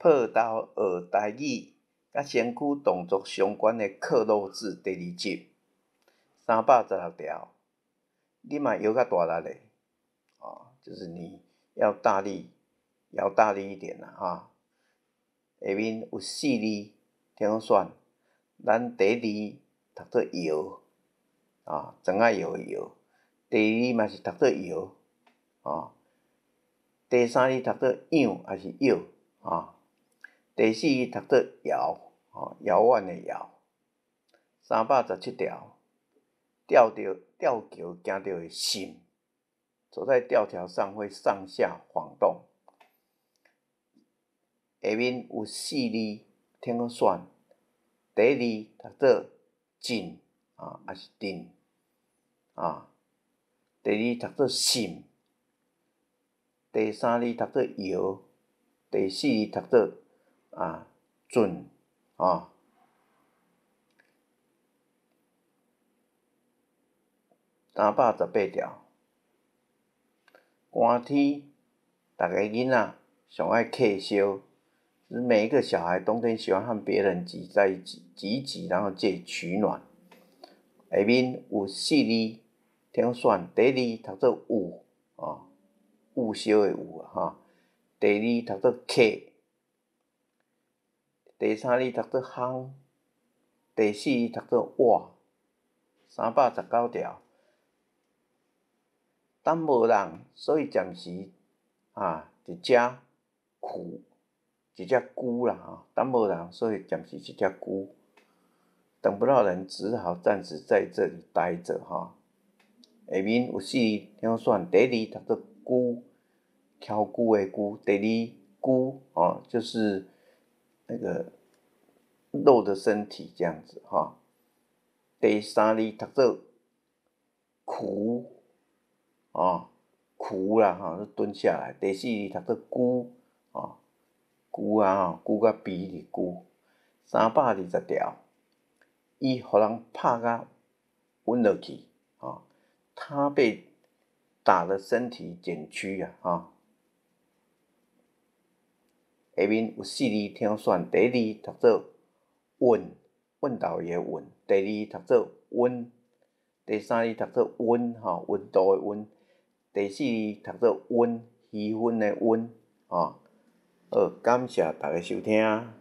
報道學台語，佮身軀動作相關的克漏字第二集，316條，你嘛搖較大力咧，哦，就是你要大力，搖大力一點啦，哈。下面有四字，聽我選，咱第一字讀做搖，啊，庄仔搖的搖；第二字嘛是讀做搖，啊，第三字讀做仰抑是搖，啊，第四字讀做遙，吼，遙遠的遙。317條，吊著吊橋行著會唌，走在吊橋上會上下晃動。下面有四字，聽我選。第一字讀做進，啊，抑是陣，啊。第二讀做唌，第三字讀做搖，第四字讀做啊準，啊。318條，寒天，逐个囡仔上愛客燒。每一個小孩冬天喜歡和別人擠在一起，擠一擠，然後借取暖。下面有四字，聽我選。第一字讀做有，哦，有燒的有哈。第二讀做客，第三字讀做烘，第四字讀做倚。319條，等無人，所以暫時啊，佇遮跍。一隻龜啦，吼，等無人，所以暫時一隻龜。等不到人，只好暫時在這裡待著，吼。下面有四字，聽我選。第一字讀做龜，蹺龜的龜。第二龜哦，就是那個肉的身體這樣子，吼。第三字讀做跍，哦，跍啦，吼，蹲下來。第四字讀做龜，哦。龜啊吼，龜佮鼻是龜。320條，伊予人拍甲昏落去，吼，他被打得身體卷曲啊，吼。下面有四字，聽我選。第一字讀做問，問導的問；第二字讀做溫，第三字讀做溫，吼，溫度的溫；第四字讀做溫，魚勻的勻，吼。好，感謝大家收聽。